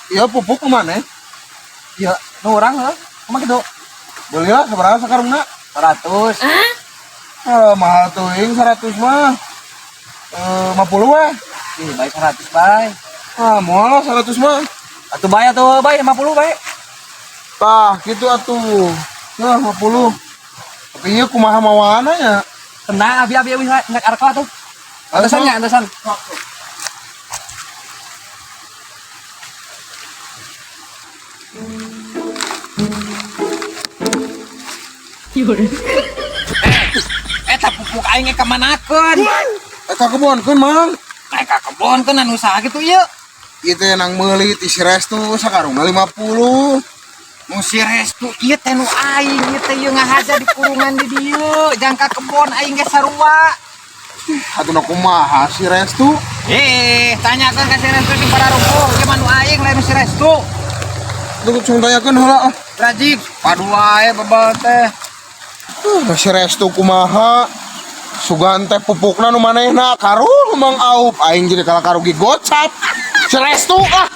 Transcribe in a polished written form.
Iya, pupuk kemana? Iya, nu urang heuh. Kumaha kitu? Beli lah, seberapa sakarungna? 100. Eh, mahal teuing 100 mah. Eh, 50 weh. Ih, bae 100 bae. Ah, moal lah 100 mah. Atuh bae atuh bae 50 bae. Tah, gitu atuh. Nah, 50. Tapi ieu kumaha mawana nya? Tenang, abi abi abi nggak arka tuh. Antesan nya, antesan. Eta pupuk aing ka manakeun? Eh, ka kebonkeun, Mang. Naik ka kebon keun anu usaha kitu ieu. Ieu teh nang meuli ti si Restu sakarungna 50. Nu si Restu ieu teh nu aing ieu teh ieu ngahaja di kurungan di dieu, jangka kebon aing ge sarua. Atuh na kumaha si Restu? Eh, tanyakeun ka si Restu sing pararupuh, ieu mah nu aing lain nu si Restu. Tuh cung tanyakeun heula ah. Rajik, padu wae bebel teh. Si Restu kumaha? Sugan teh pupukna nu manehna karung Mang Aup, aing jadi kalah karugi gocap. Si Restu ah.